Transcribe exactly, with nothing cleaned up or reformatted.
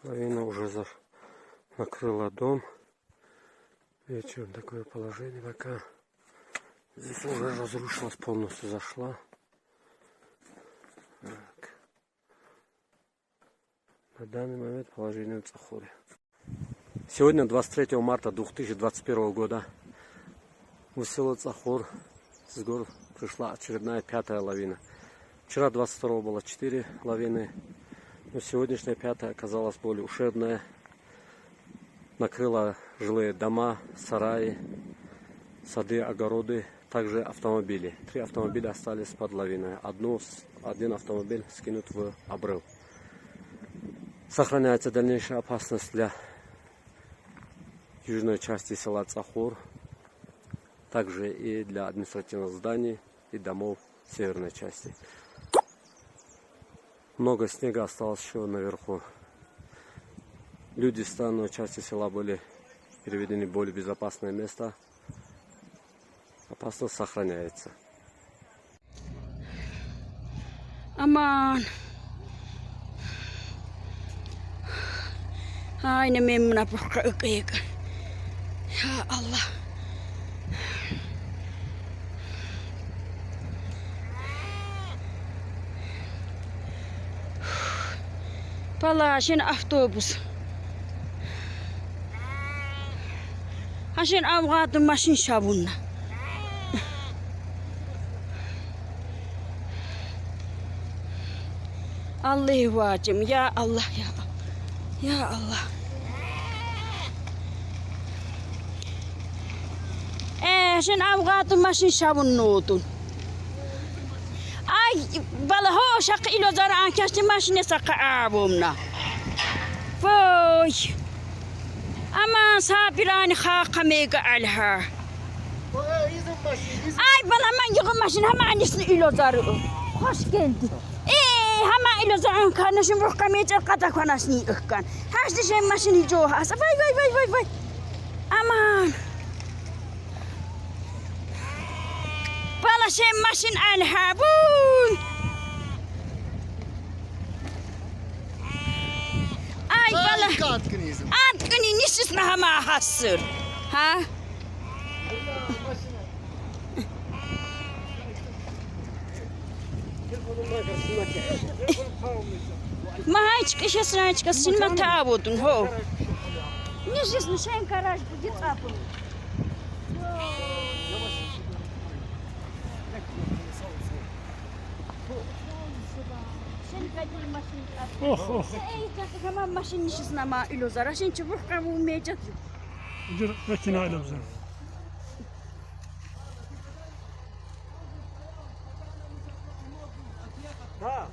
Лавина уже за- накрыла дом. Видите, вот такое положение пока. Здесь уже разрушилась, полностью зашла. Так. На данный момент положение в Цахуре. Сегодня, двадцать третьего марта две тысячи двадцать первого года, в село Цахур с гор пришла очередная, пятая лавина. Вчера, двадцать второго, было четыре лавины, но сегодняшняя, пятая, оказалась более ущербная. Накрыла жилые дома, сараи, сады, огороды, также автомобили. Три автомобиля остались под лавиной. Одну с- один автомобиль скинут в обрыв. Сохраняется дальнейшая опасность для южной части села Цахур, также и для административных зданий и домов северной части. Много снега осталось еще наверху. Люди с данной части села были переведены в более безопасное место. Опасность сохраняется. Aman. Aynı memnuna burka ıkıyık. Ya Allah. Bala, şin avtobus. Ha, şin avgatın maşin şabunna. Allah vacım, ya Allah, ya Allah. Ya Allah. Ee, şin avgatın maşin şabunna odun. Ay, bala, ho, şakı ilo zara ankaştı maşine saka avumna. Vay. Aman, sabirani ha kamega alha. Ay, bala, man yıkı maşin, hama anisini ilo zarı. Hoş geldi. Ee, hama ilo zarı karnışın ruh kamega kata konasını ıkkan. Haştı şey maşini jo hasa. Vay, vay, vay, vay, vay. Aman. Bala, şey maşin alha bu. Ay, bala. Katkınızım. Atkıni nişis na hama hasır. Ha? Maha çıkışa sıra çıkasın ma tavodun ho. Nişis na şen karaj bu git apun. Şen kadın maşin. Oh oh. Ey, tamam, maşin nişis na ma ilo zara. Şen çubuk kamu mecet. Ucur makina ile bizim. Ha.